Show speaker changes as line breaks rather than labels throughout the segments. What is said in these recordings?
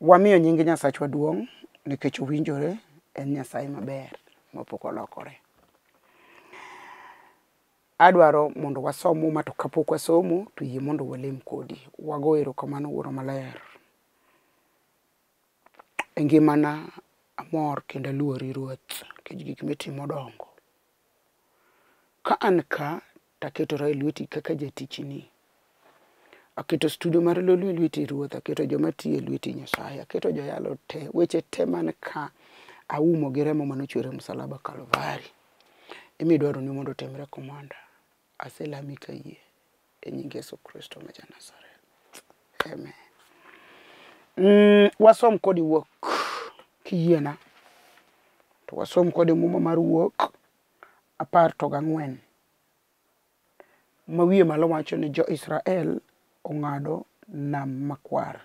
Wamiyo nying Nyasachwa duong' nikech owinjore, en Nyasaye maber mapok olokore. Adwaro mondo wasom Muma to kapok wasomo to yie mondo walem kodi. Wago erokamano Wuoro Maler. E ngimana amor kendo aluori Ruoth nikech gik mitimo dongo. Ka an ka taketora e lweti kaka jatichni. Aketo studio mar Lolwe e lweti Ruoth, aketo joma tiyo e lweti Nyasaye, aketo joyalo te, weche te man ka aumo gi remo mane ochwer e msalaba Kalvari. Ema idwaro ni mondo otimre komanda. Aselami kayie e nying Yesu Kristo ma ja Nazareth. Amen. Wasom kodi wuok kiyiena. To wasom kodi muma mar wuok 14. Ma wiye malo wacho ni jo-Israel ong'ado nam makwar.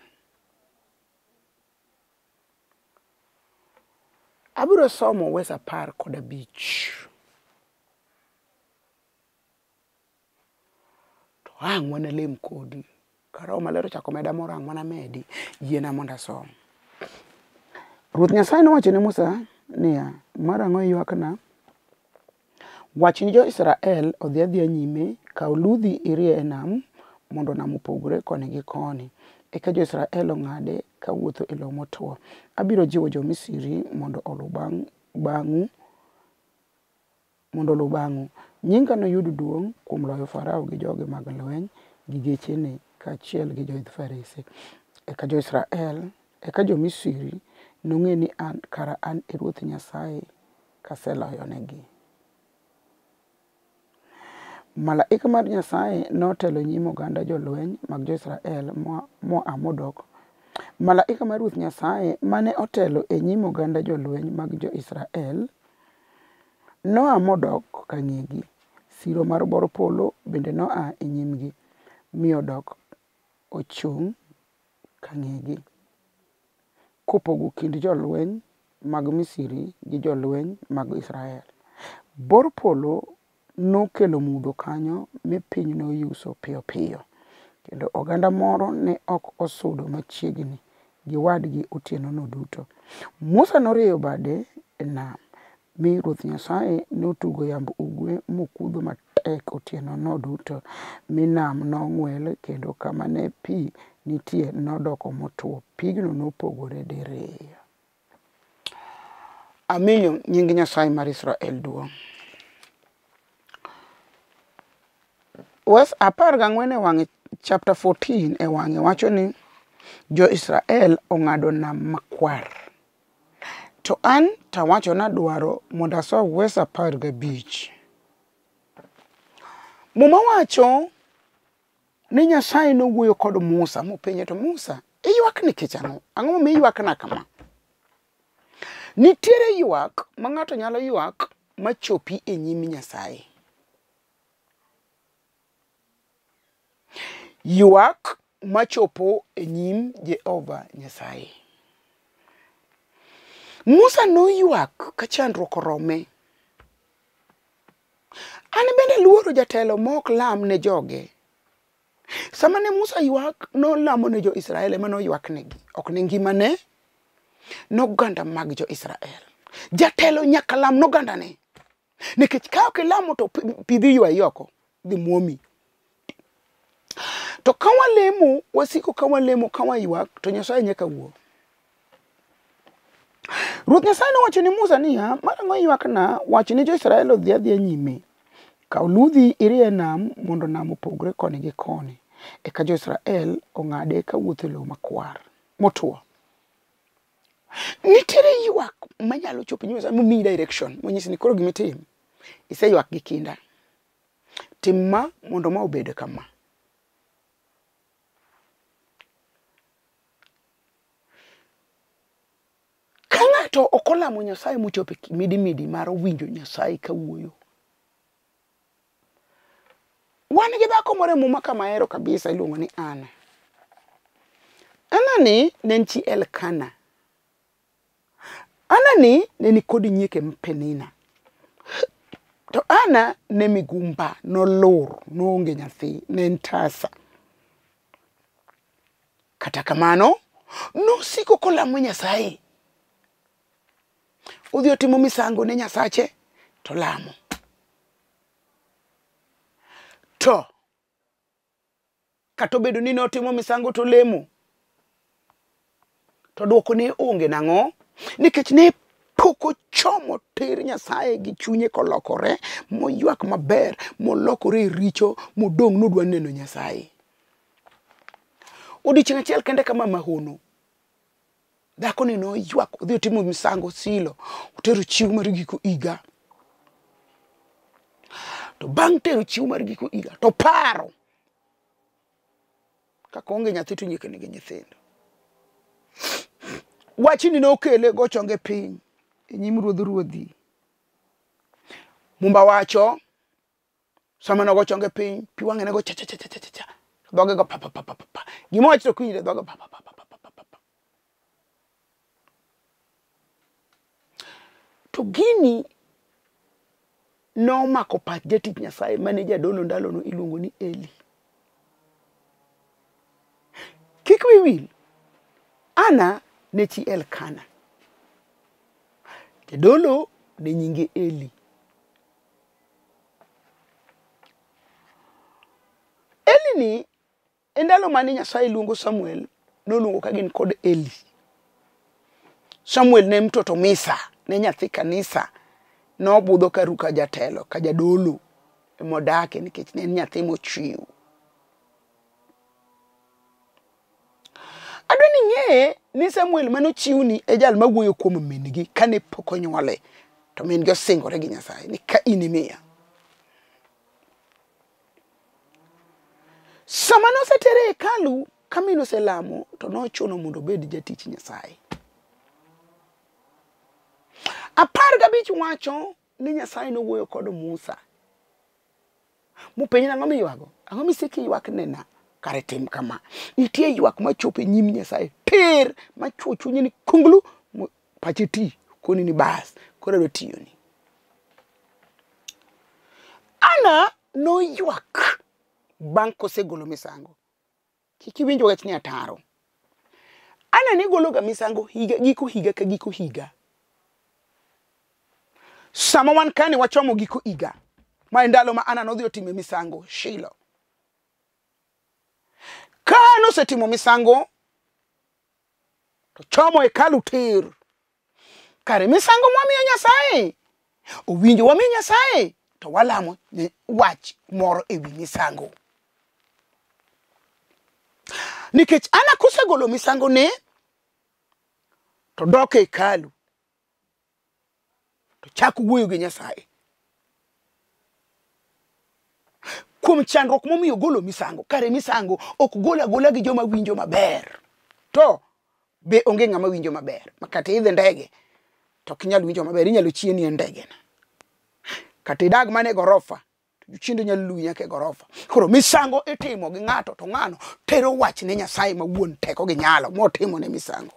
Abiro somo wes 15. To ang' wanalem kodi. Ka Roho Maler ochako meda moro ang' wanamedi. Yiena mondo asom. Ruoth Nyasaye nowacho ne Musa niya, mar ang'o iywakna? Wach ni jo-Israel odhi adhiya nyime, kaw ludhi irie e nam mondo nam opogre koni gi koni. Eka jo-Israel ong'ade kawuotho e lowo motwo. Abiro jiwo jo-Misri mondo oluw bang'u mondo oluw bang'u. Nyinga noyud duong' kuom loyo Farao gi joge mag lweny gi gechene kaachiel gi joidh farese. Eka jo-Israel, eka jo-Misri nong'e ni an kara an e Ruoth Nyasaye kaseloyonegi. Malaika mar Nyasaye notelo nyim oganda jolweny mag jo-Israel moa modok. Malaika mar Ruoth Nyasaye mane otelo e nyim oganda jolweny mag jo-Israel noa modok ka ng'egi. Siro mar bor polo bende noa e nyimgi, mi odok ochung' ka ng'egi, kopogo kind jolweny mag Misri gi jolweny mag Israel. Bor polo nokelo mudho kanyo mi piny noyuso piyo piyo, kendo oganda moro ne ok osudo machiegni gi wadgi otienono duto. Musa norieyo bade e nam, mi Ruoth Nyasaye notugo yamb ugwe mokudho matek otienono duto, mi nam nong'wel kendo kama ne pi nitie nodoko motwo. Pigno nopogore diriyo. Amiyo nying Nyasaye mar Israel duong'. Wes 14 e wang'e chapter 14 e wang'e wacho ni jo-Israel ong'ado nam makwar. To an tawacho nadwaro mondo asom wes 15. Muma wacho ni Nyasaye nowuoyo kod Musa mopenje to Musa, iywak nikech ang'o? Ang'o momiyo iywakna kama? Nitiere ywak ma ng'ato nyalo ywak machopi e nyim Nyasaye. Ywak machopo e nyim Jehova Nyasaye. Musa noywak ka chandruok orome. An bende luoro jatelo mok lam ne joge. Sama ne Musa ywak, nolamo ne jo-Israel ema noywak negi, ok ne ngimane, noganda mag jo-Israel. Jatelo nyaka lam nogandane. Nikech ka ok ilamo to pi dhi ywayi oko, dhi muomi. To ka walemo, wasiko ka walemo, ka waywak, to Nyasaye nyaka wuo. Ruoth Nyasaye nowacho ne Musa niya, mar ang'o iywakna? Wach ni jo-Israel odhi adhiya nyime. Kaw ludhi irie nam mondo nam opogre koni gi koni. Eka jo-Israel ong'ade kawuotho e lowo makwar motwo. Nitiere ywak manyalo chopo nyim Nyasaye momiyi direction, monyisi ni koro gima itim, iseywak gi kinda. Tim ma mondo ma obed kama. Ka ng'ato ok olamo Nyasaye mochopo e midimidi mar winjo Nyasaye kawuoyo. Wan gi dhako moro e Muma kama ahero kabisa iluongo ni Ana. Ana ni ne en chi Elkana. Ana ni ne nikod nyieke Penina. To Ana ne migumba, nolor, noonge nyathi, ne en tasa. Kata kamano, Nosiko kolamo Nyasaye. Odhi otimo misango ne Nyasache to lamo. To kata obedo ni notimo misango to lemo, to dwoko ne onge nang'o? Nikech ne pok ochomo tir Nyasaye gi chunye kolokore, moywak maber, molokore e richo, modong' nodwa neno Nyasaye. Odiechieng' achiel kende kama mahono, dhakoni noywak, odhi otimo misango Silo, otero chiwo mar giko higa. To bang' tero chiwo mar giko higa, to paro kaka onge nyathi to nyieke nigi nyithindo. Wachni nokele go chonge piny e nyim ruodh ruodhi. Mumba wacho sama nogo chonge piny, pi wang'e nego cha cha cha cha cha, dhoge go pa pa pa pa pa. Gima owacho to ok winjre, dhoge pa pa pa pa pa pa pa. To gini nomako pach jatich Nyasaye mane jadolo ndalono iluongo ni Eli. Kik wi wil, Ana ne chi Elkana. Jadolo ne nyinge Eli. Eli ni e ndalo mane Nyasaye luongo Samuel, noluongo ka gin kod Eli. Samuel ne mtoto misa, ne nyathi kanisa, nobudho karu ka jatelo, ka jadolo emodake nikech ne en nyathi mochiw. Adwa ni ing'e ni Samuel manochiwni e jal mawuoyo kuom min-gi kane pok onywole, to min-gi osingore gi Nyasaye ni ka in imiya. Sama nosetere e hekalu ka min oselamo to nochuno mondo obed jatich Nyasaye. 15 wacho ni Nyasaye nowuoyo kod Musa. Mopenje ang'o miywago? Ang'o misiko iywak nena? Kare tim kama. Nitie ywak machopo e nyim Nyasaye tir machuo chunye ni kunglu pache ti koni ni bas koro adwa tiyoni. Ana noywak bang' kosegolo misango. Kik iwinj wach ni ataro. Ana ne gologa misango higa giko higa ka giko higa. Sama wan kane wachomo giko higa, ma e ndalo ma Ana nodhi otime misango Shilo. Ka nosetimo misango, to chomo hekalu tir. Kare misango mwamiyo Nyasaye, owinjo wami Nyasaye, to walamo wach moro ewi misango. Nikech Ana kosegolo misango ne, to dok e hekalu, to chako wuoyo gi Nyasaye. Kuom chandruok momiyo golo misango, kare misango ok gol agola gi joma winjo maber. To be onge ng'ama winjo maber. Ma kata idhi ndege, to ok inyal winjo maber, inyalo chieni e ndege no. Kata idag mana e gorofa, to jochiende nyalo luwi nyaka e gorofa. Koro misango itimo gi ng'ato to ng'ano tero wach ne Nyasaye ma wuon teko gi nyalo motimo ne misango.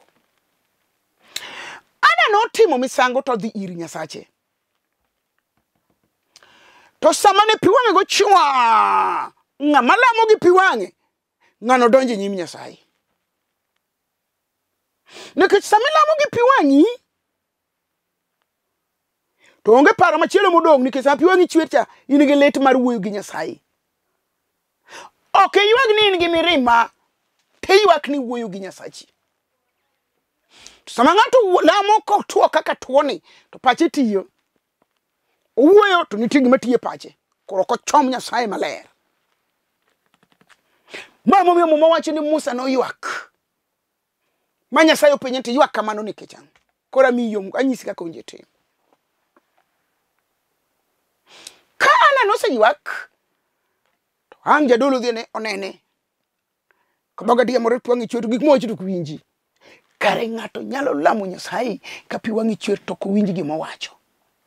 Ana notimo misango to dhi ir Nyasache. To sama ne pi wang'e go chwa, ng'ama lamo gi pi wang'e, ng'ano donjo e nyim Nyasaye. Nikech sama ilamo gi pi wang'i, to onge paro machielo modong' nikech sama pi wang'i chwer cha, in gi lit mar wuoyo gi Nyasaye. Ok iywag ni in gi mirima, to iywak ni wuoyo gi Nyasachi. To sama ng'ato lamo kotuo kaka tuoni, to pache tiyo. Owuoyo to nitie gima tiyo e pache. Koro ok ochom Nyasaye maler. Ma momiyo Muma wacho ni Musa noywak. Ma Nyasaye openje to ywak kamano nikech ang'o? Koro amiyi yo, anyisi kaka owinjo itim. Ka Ana noseywak, to ang' jadolo dhi ne onene. Ka dhoge diemore pi wang'e chwer to gik mowacho to ok winji. Kare ng'ato nyalo lamo Nyasaye ka pi wang'e chwer to ok owinj gima owacho.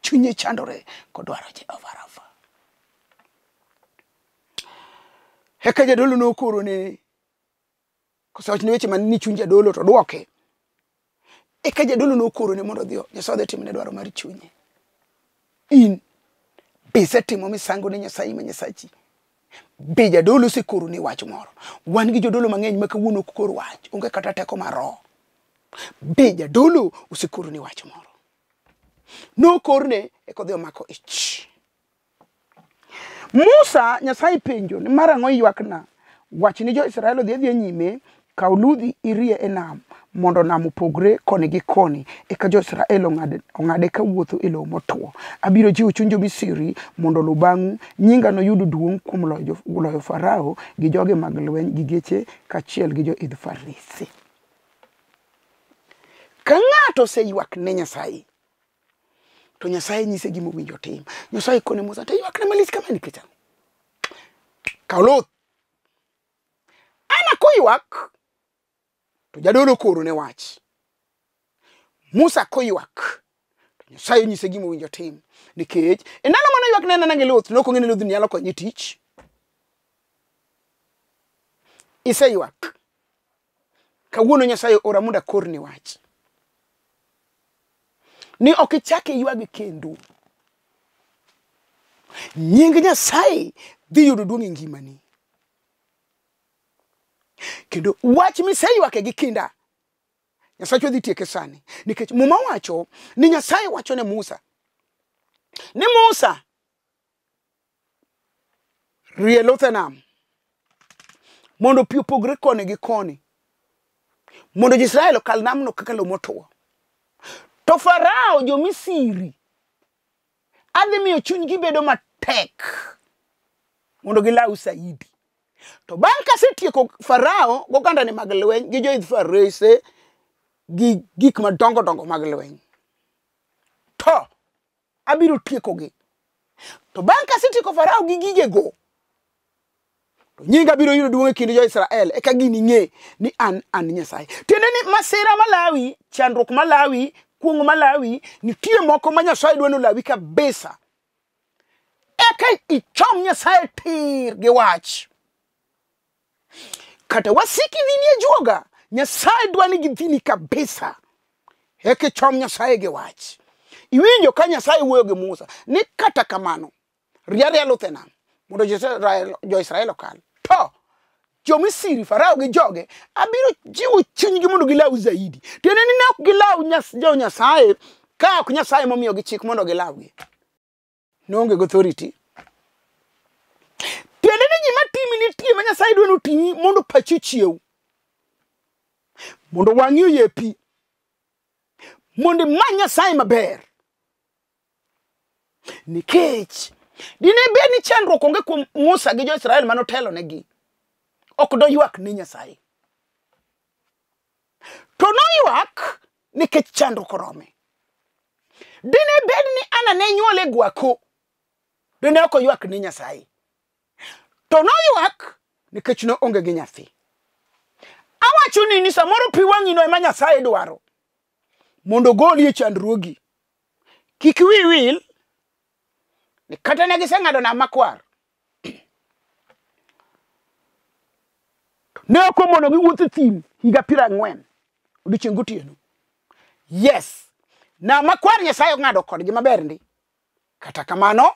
Chunye chandore kodwaro Jehova Rafa. Eka jadolo nokoro ne kosewachne weche man ni chuny jadolo to dwoke. Eka jadolo nokoro ne mondo odhi Nyasaye odhi timne dwaro mar chunye. In be isetimo misango ne Nyasaye ma Nyasachi? Be jadolo osekoro ni wach moro? Wan gi jodolo mang'eny ma kawuono ok kor wach, onge kata teko mar roho. Be jadolo osekoro ni wach moro? Nokorne eka odhi omako ich. Musa Nyasaye penjo ni mar ang'o iywakna? Wach ni jo-Israel odhi adhiya nyime, kaw ludhi irie e nam mondo nam opogre koni gi koni, eka jo-Israel ong'ade kawuotho e lowo motwo. Abiro jiwo chuny jo-Misri mondo oluw bang'u, nyinga noyud duong' kuom loyo Farao gi joge mag lweny gi geche kaachiel gi joidh farese. Ka ng'ato oseywak ne Nyasaye, to Nyasaye nyise gima owinjo otim. Nyasaye kone Musa, to ywakna malich kama nikech ang'o? Kaw luth. Ana koywak, to jadolo koro ne wach. Musa koywak, to Nyasaye nyise gima owinjo otim. Nikech e ndalo mane oywak ne en gi luth, ne ok ong'e ni ludhni nyalo konye e tich. Iseywak. Kawuono Nyasaye ora mondo akorni wach. Ni ok ichak iywag kendo. Nying Nyasaye dhi yudo duong' e ngimani. Kendo wach miseywake gi kinda, Nyasachwa dhi tieke sani. Nikech Muma wacho ni Nyasaye wacho ne Musa, ni Musa, rie luth e nam mondo pi opogre koni gi koni, mondo jo-Israel okal namno kaka lowo motwo. To Farao jo-Misri adhi miyo chunygi bedo matek mondo gilaw saidi. To bang' kasetieko Farao gogandane mag lweny gi joidh farese gi gik madongo dongo mag lweny, to abiro tiekogi. To bang' kasetieko Farao gi gigego, to nyinga biro yudo duong' e kind jo-Israel, eka gining'e ni an an Nyasaye. Tiende ni masira malawi, chandruok malawi, kuong' malawi, nitie moko ma Nyasaye dwa nolawi kabisa. Eka ichom Nyasaye tir gi wach. Kata wasiki dhini e juoga, Nyasaye dwa ni gidhini kabisa. Eka ichom Nyasaye gi wach. Iwinjo ka Nyasaye wuoyo gi Musa ni kata kamano, ria ria luth e nam mondo jo-Israel okal. To jo-Misri, Farao gi joge, abiro jiwo chunygi mondo gilaw zaidi. Tiende ni ne ok gilaw jo-Nyasaye ka ok Nyasaye momiyogi chik mondo gilawgi. Noonge gi authority. Tiende ni gima timi nitie ma Nyasaye dwa ni otimi mondo pachi ochiew. Mondo wang'i oyepi. Mondo imany Nyasaye maber. Nikech dine bed ni chandruok onge kuom Musa gi jo-Israel mane otelonegi, ok doywak ne Nyasaye. To noywak nikech chandruok orome. Dine bed ni Ana ne nyuole gwako, dine ok oywak ne Nyasaye. To noywak nikech ne onge gi nyathi. Awacho ni samoro pi wang'ino ema Nyasaye dwaro mondo ogoli e chandruogi. Kik wiyi wil ni kata ne giseng'ado nam makwar, ne ok omonogi wuotho e thim higa 40 odiechieng' gotieno. Yes, nam makwar Nyasaye ong'ado kodgi maber ndi. Kata kamano,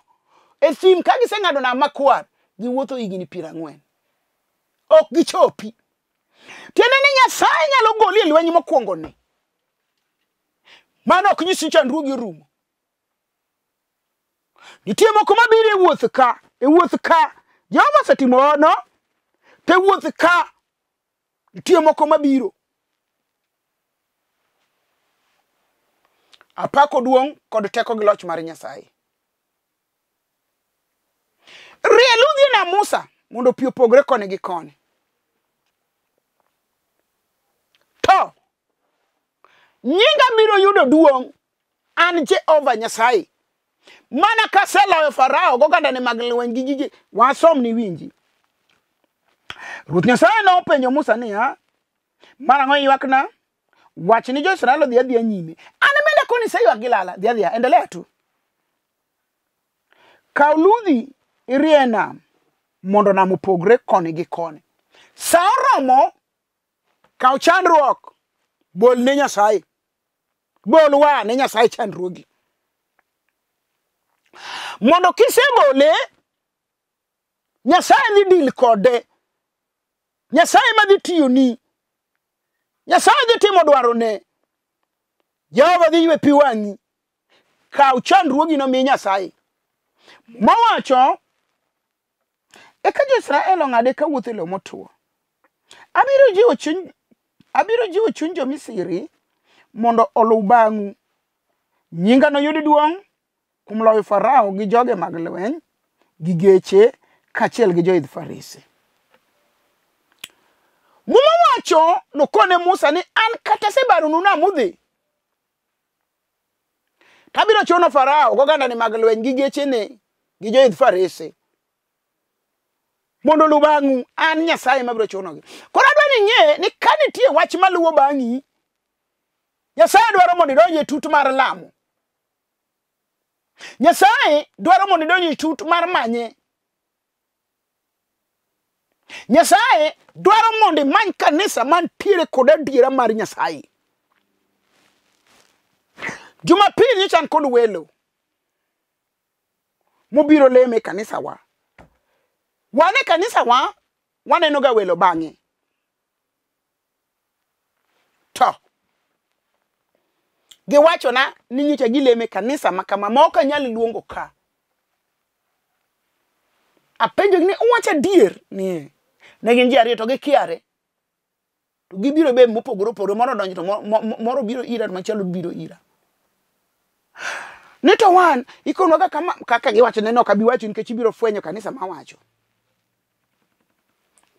e thim ka giseng'ado nam makwar, giwuotho higni 40. Ok gichopi. Tiende ni Nyasaye nyalo goli e lweny mokwongo ni. Mano ok nyis ni chandruogi orumo. Nitie moko mabiro e wuoth ka, e wuoth ka. Jehova osetimo hono, to e wuoth ka nitie moko mabiro. Apako duong' kod teko gi loch mar Nyasaye. Rie ludhi e nam Musa mondo pi opogre koni gi koni. To nyinga biro yudo duong' an Jehova Nyasaye. Mana kaseloyo Farao gogandane mag lweny gi gige wasom ni winji. Ruoth Nyasaye nopenjo Musa niya, mar ang'o iywakna? Wach ni jo-Israel odhi adhiya nyime. An bende koni iseywak gi lala, dhi adhiya, endelea tu. Kaw ludhi irie e nam mondo nam opogre koni gi koni. Sa oromo, kaw chandruok, bol ne Nyasaye. Bol wa ne Nyasaye chandruogi. Mondo kisebole, Nyasaye dhi deal kode. Nyasaye ma dhi tiyoni. Nyasaye dhi timo dwarone. Jehova dhi ywe pi wang'i. Kaw chandruogino mi Nyasaye. Mowacho, eka jo-Israel ong'ade kawuotho e lowo motwo. Abiro jiwo chuny jo-Misri mondo oluw bang'u. Nyinga noyud duong' kuom loyo Farao gi joge mag lweny, gi geche, kaachiel gi joidh farese. Muma wacho nokone Musa ni an kata asebaronu nam udhi. Tabiro chuno Farao gogandane mag lweny gi gechene gi joidh farese mondo oluw bang'u. An Nyasaye mabiro chunogi. Koro adwa ni ing'e ni ka nitie wach maluwo bang'i, Nyasaye dwaro mondo idonj e tut mar lamo. Nyasaye dwaro mondo idonj e tut mar manye. Nyasaye dwaro mondo imany kanisa mantiere kod adiera mar Nyasaye. Jumapil nyocha an kod welo mobiro lemo e kanisa wa. Wan e kanisa wa waneno ga welo bang'e. To giwachona ni nyocha gilemo e kanisa ma kama ma ok anyal luongo ka. Apenjogi ni uwacho adier ni ne gin ji ariyo to gikiare. To gibiro be mopogore opogore, moro odonjo to moro biro ira to machielo biro ira. Ni to wan ikonwaga kama kaka giwacho ne ok abi wacho nikech ibiro fwenyo kanisa mawacho.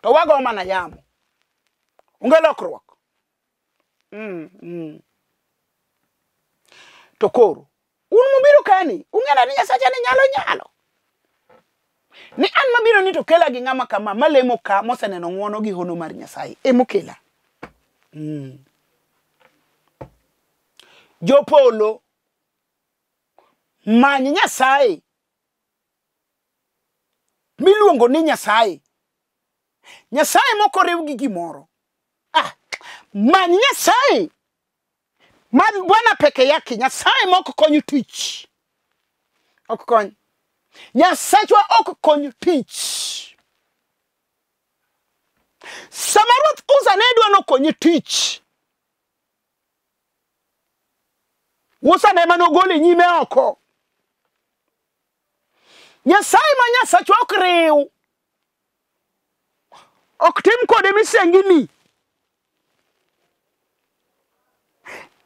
To wago mana yamo. Onge lokruok. To koro un mubiro kani ung'eyo ni Nyasacha ni nyalo nyalo. Ni an mabiro ni to kela gi ng'ama kama malemo ka moseneno ng'uono gi hono mar Nyasaye emokela. Jopolo many Nyasaye miluongo ni Nyasaye. Nyasaye mok oriw gi gimoro. Many Nyasaye ma Bwana peke yake. Nyasaye mok kony tich. Ok kony. Nyasachwa ok kony tich. Sama Ruoth Uza ne dwa nokonye tich, Uza ne manogole nyime oko. Nyasaye ma Nyasachwa ok riw. Ok tim kode misengini.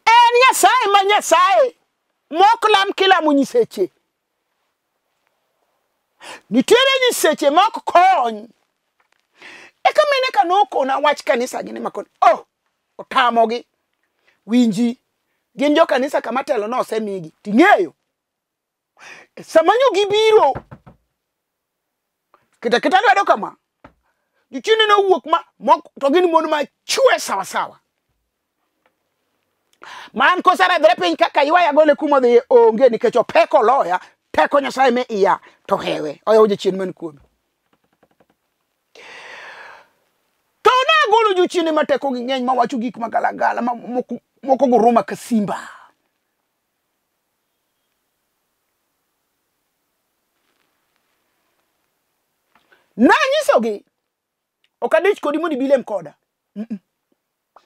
En Nyasaye ma Nyasaye mok lam kilamo nyiseche. Nitiere nyiseche mok kony. Eka mine ka nokona wach kanisa gini makoni. Oh, otamogi. Winji. Gin jo kanisa kama telo no osemigi. Ting'eyo. Sama nyo gibiro. Kita kita lwedo kama. Jochiende nowuok ma mok to gin mon ma chwe sawa sawa. Man koseredhre piny kaka ywaya gole kuma odhiye onge nikech opek oloya, teko Nyasaye me iya to hewe. Oyawo jachien man kuome. To nagolo jochiende ma tekogi ng'eny mawacho gik magalagala ma moko guruma ka simba. Nanyisogi ok adich kodi mondo ibi ilem koda.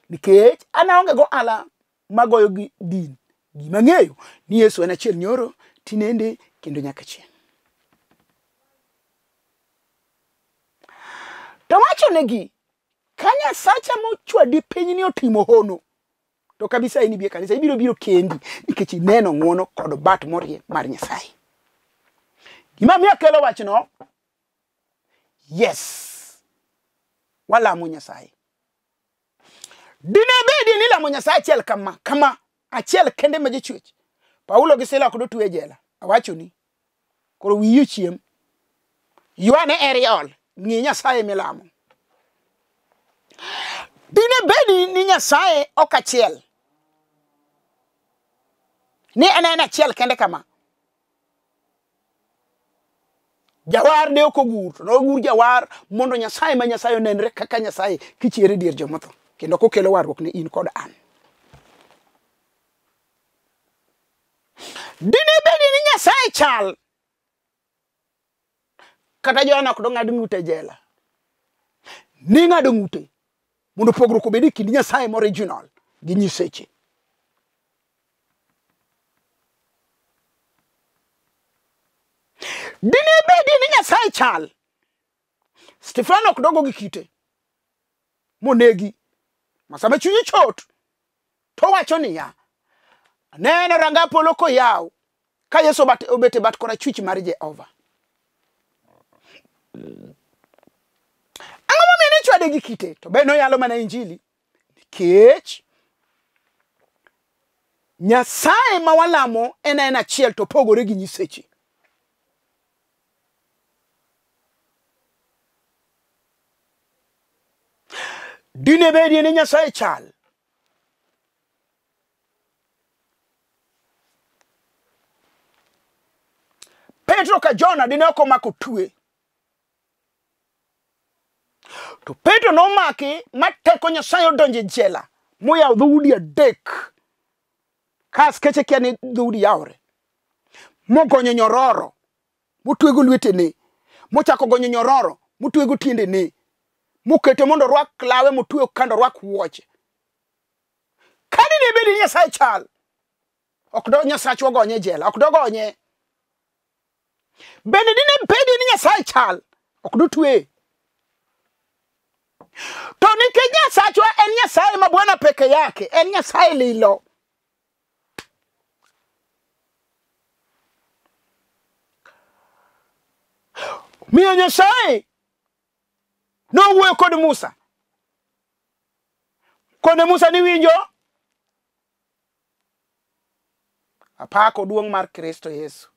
Nikech an aonge go ala magoyo gi din. Gima ang'eyo ni Yesu en achiel nyoro, tinende kendo nyaka chieng'. To wachonegi, ka Nyasacha mochwadi piny ni otimo hono, to kabisa in ibi e kanisa, ibiro biro kendi nikech ineno ng'uono kod bat morie mar Nyasaye. Gima miyo akelo wachno, yes, walamo Nyasaye. Dine bedi ni lamo Nyasaye achiel kama, kama, achiel kende ma jachwech. Paulo gi Sila ok dotwe e jela, awachoni. Koro wiyi ochiem. Ywane eriol, ng'i Nyasaye milamo. Dine bedi ni Nyasaye ok achiel. Ni en en achiel kende kama. Jawar ne ok ogur, to nogur jawar mondo Nyasaye ma Nyasaye onenre kaka Nyasaye kichiere dier jomotho. Kendo kokelo warruok ne in kod an. Dine bedi ni Nyasaye chal. Kata Johana ok dong'ad ng'ute e jela. Ning'ado ng'ute mondo pogruok obed e kind Nyasaye ma original gi nyiseche. Dine bedi ni Nyasaye chal, Stefano ok dogo gi kite monegi. Ma sama chunye chot to wacho niya, aneno ranga polo koyaw ka Yesu obet e bat korachwich mar Jehova. Ang'o momiyo ne ichwade gi kite? To be noyalo mana Injili? Nikech Nyasaye ma walamo en en achiel to opogore gi nyiseche. Dine bedie ni Nyasaye chal, Petro ka Jona dine ok omako twe. To Petro nomaki ma teko Nyasaye odonjo e jela moyawo dhoudi adek. Ka askeche kia ni dhoudi yawore. Mogonyo nyororo motwego lwetene, mochako gonyo nyororo motwego tiendene, mokete mondo orwak lawe motweyo kando orwak wuoche. Ka dine bed ni Nyasaye chal, ok do Nyasachwa gonye e jela, ok dogonye. Bende dine bedi ni Nyasaye chal, ok dotweye. To nikech Nyasachwa en Nyasaye ma Bwana peke yake, en Nyasaye lilo. Miyo Nyasaye nowuoyo kod Musa. Kone Musa ni winjo, apako duong' mar Kristo Yesu.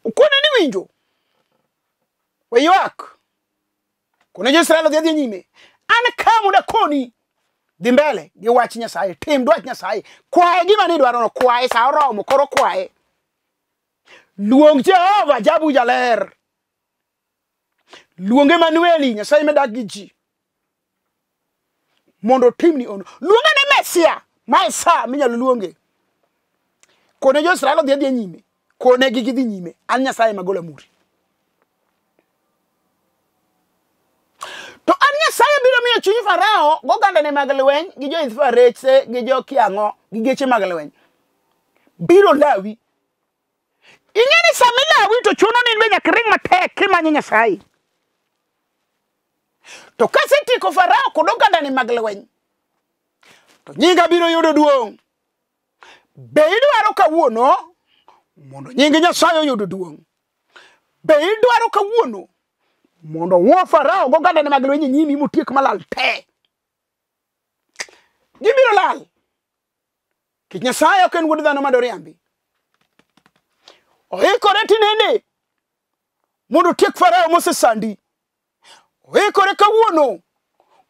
Kone ni winjo, we ywak. Kone jo-Israel odhi adhiya nyime. An ka mondo akoni, dhi mbele gi wach Nyasaye, tim dwach Nyasaye, kwaye gima nidwarono, kwaye sa oromo, koro kwaye. Luong Jehova Jabu Jaler. Luong Emanueli, Nyasaye madak gi ji, mondo otimni ono. Luonge ne Mesia, ma e sa minyalo luonge. Kone jo-Israel odhi adhiya nyime, kone gi gidhi nyime, an Nyasaye magola muri. To an Nyasaye biro miyo chuny Farao gogandane mag lweny gi joidh farese gi jokiang'o gi geche mag lweny biro lawi. Ing'e ni sama ilawi to chuno ni in be nyaka iring matek kimanyo Nyasaye. To kasetieko Farao kod ogandane mag lweny, to nyinga biro yudo duong'. Be idwaro kawuono mondo nying Nyasaye oyud duong'? Be idwaro kawuono mondo owuo Farao gogandane mag lweny e nyimi motiek malal te? Gibiro lal. Nikech Nyasaye ok en wuod dhano ma doriambi. Oikore tinende mondo otiek Farao mosesandi. Oikore kawuono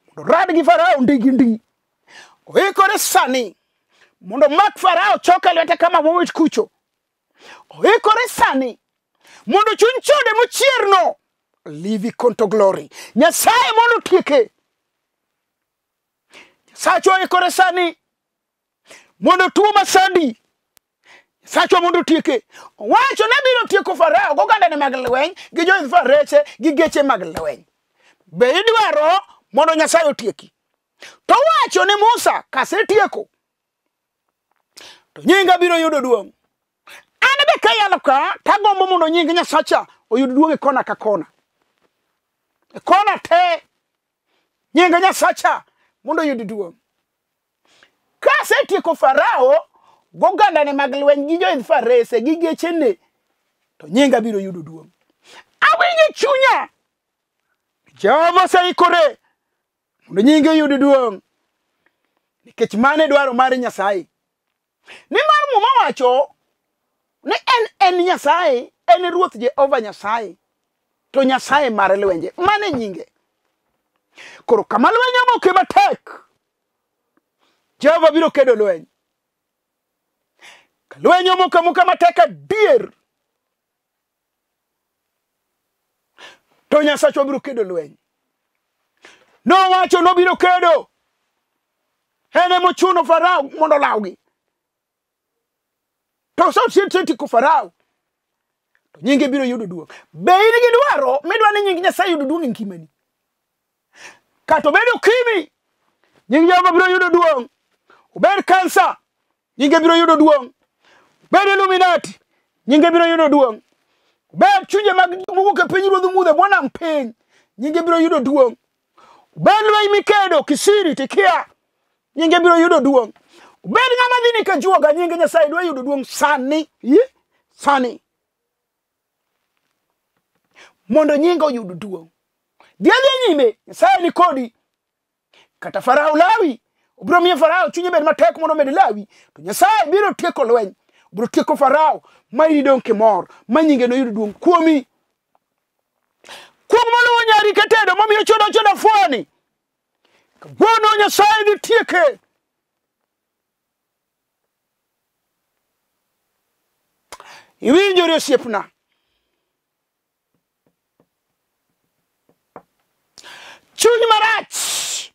mondo orad gi Farao ndi gi ndi. Oikore sani mondo omak Farao choke e lwete kama mowit kucho. Oikore sani mondo chuny chode mochierno livi konto glory. Nyasaye mondo otieke. Nyasache oikore sani mondo tuo masandi Nyasache mondo otieke. Owacho nabiro tieko Farao gogandane mag lweny gi joidh farese gi geche mag lweny. Be idwaro mondo Nyasaye otieki? To owacho ni Musa, kasetieko to nyinga biro yudo duong'. An be kayalo ka tagombo mondo nying Nyasacha oyud duong' e kona ka kona. E kona te nying Nyasacha mondo oyud duong'. Kasetieko Farao gogandane mag lweny gi joidh farese gi gechene, to nyinga biro yudo duong'. Awinjo chunya Jehova oseikore mondo nyinge oyud duong', nikech mano e dwaro mar Nyasaye. Nimar Muma wacho ni en Nyasaye, en Ruoth Jehova Nyasaye, to Nyasaye mar lwenje, mano e nyinge. Koro kama lweny omoke matek, Jehova biro kedo lweny. Ka lweny omoko amoka matek adier, to Nyasachwa biro kedo lweny. Nowacho nobiro kedo. En emochuno Farao mondo olawgi. To osetieko Farao. To nyinge biro yudo duong'. Be in gi dwaro midwa ni nying Nyasaye yud duong' e ngimani? Kata obed ukimi, nying Jehova biro yudo duong'. Obed kansa, nyinge biro yudo duong'. Obed Illuminati, nyinge biro yudo duong'. Obed chunje mag mowuok e piny ruodh mudho e bwo nam piny, nyinge biro yudo duong'. Obed lweny mikedo kisiri tikia, nyinge biro yudo duong'. Obed ng'ama dhi ni kajuoga, nyinge Nyasaye dwa yudo duong' sani, sani. Mondo nyinge oyud duong'. Dhi adhiya nyime, Nyasaye ni kodi. Kata Farao lawi, obiro miyo Farao chunye bed matek mondo omed lawi, to Nyasaye biro tieko lweny, obiro tieko Farao ma in idong' kimor, ma nyinge noyud duong' kuomi. Kuong' moluwo nyari katedo momiyo chodo chodo fuoni. Kawuono Nyasaye dhi tieke. Iwinjori osiepna. Chuny marach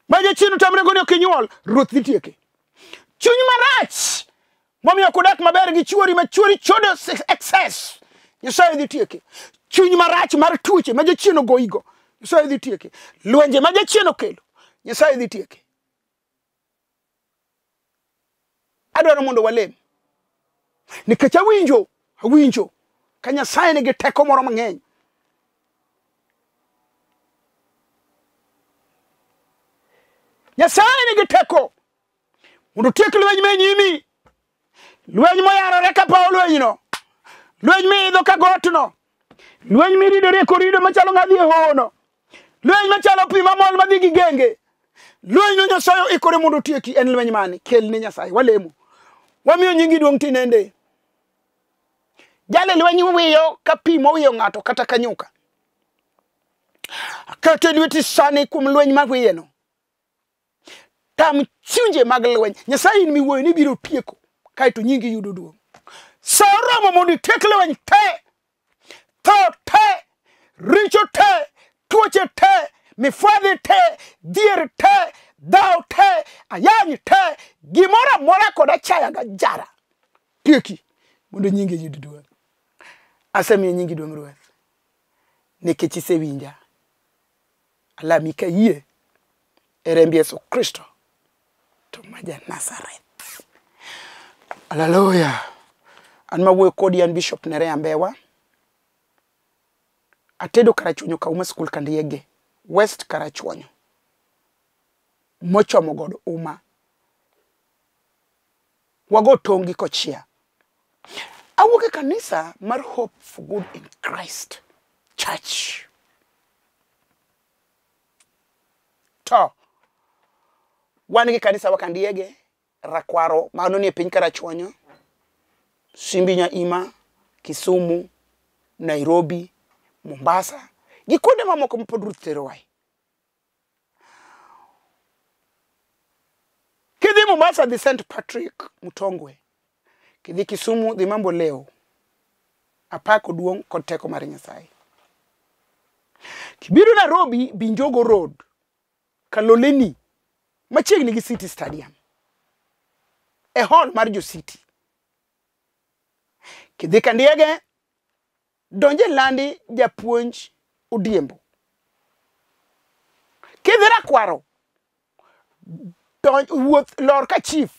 ma jachien otamre go ni ok inyuol, Ruoth dhi tieke. Chuny marach momiyo ok odak maber gi chuori ma chuori chodo excess, Nyasaye dhi tieke. Chuny marach mar tuoche ma jachien ogoyigo, Nyasaye dhi tieke. Lwenje ma jachien okelo, Nyasaye dhi tieke. Adwaro mondo walem. Nikech awinjo, awinjo ka Nyasaye nigi teko moro mang'eny. Nyasaye nigi teko mondo otiek lweny me nyimi. Lweny moyarore ka paw lwenyno. Lweny miidho ka gotno. Lweny miridore e korido machalo ng'adhi e hohono. Lweny machalo pi mamol madhi gi genge. Lweny no Nyasaye oikore mondo otieki en lweny mane? Kel ne Nyasaye. Walemo. Wamiyo nyingi duong' tinende. Jale lweny wiyo ka pi mowiyo ng'ato kata ka nyuka. Akete lweti sani kuom lweny ma wiyeno. Tam chunje mag lweny. Nyasaye in miwuoyo ni biro tieko kaeto nyingi yudo duong'. Sa oromo mondo itiek lweny te. Tho te, richo te, tuoche te, mifwadhi te, dhier te, dhaw te, ayany te, gimoro amora kod achaya ga jara. Tieki mondo nyingi yud duong'. Asemiyo nyingi duong' Ruoth nikech isewinja. Alami ka yie e remb Yesu Kristo to ma ja Nazareth. Haleluya. An mawuoyo kodi an Bishop Nerea Mbewa. Atedo Karachuonyo Kauma School Kandiege, West Karachuonyo. Mochomo godo uma. Wago tong' gi kochia. Awuok e kanisa mar Hope for Good in Christ Church. To wan gi kanisa wa Kandiege, Rakwaro mano nie piny Karachuonyo, Simbi Nyaima, Kisumu, Nairobi, Mombasa gi kuonde mamoko ma pod Ruoth terowae. Kidhi Mombasa dhi St Patrick Mutongwe, kidhi Kisumu dhi Mambo Leo. Apako duong' kod teko mar Nyasaye. Kibiro Nairobi bi Njogo Road, Kaloleni, machiegni gi City Stadium. E hall mar jo City. Kidhi Kandiege, donj e landi japuonj Odiembo. Kidhi Rakwaro, donj wuoth lor ka chief,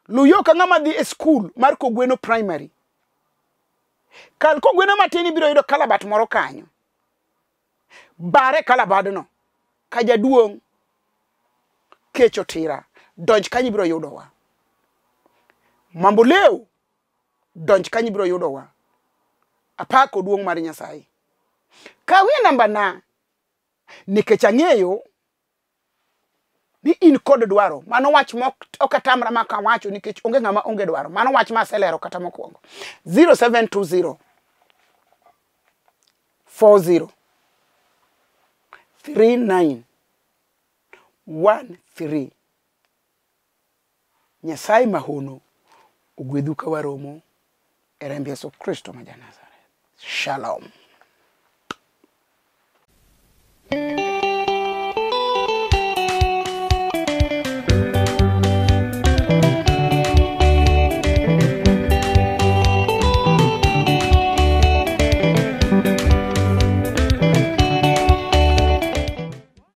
luw yo ka ng'ama dhi e skul mar Kogweno Primary. Kal Kogweno matin ibiro yudo kalabat moro kanyo. Bare kalabadno ka jaduong' kech otira, donj kanyo ibiro yudowa. Mambo Leo, donj kanyo ibiro yudowa. Apako duong' mar Nyasaye. Kawie namba na nikech ang'eyo ni in kod dwaro. Mano wach ma ok atamra ma kawacho nikech onge ng'ama onge dwaro. Mano wach ma aselero kata mokwongo. 0720 40 39 13. Nyasaye mahono ogwedhu ka waromo e remb Yesu Kristo ma ja Nazareth. Shalom.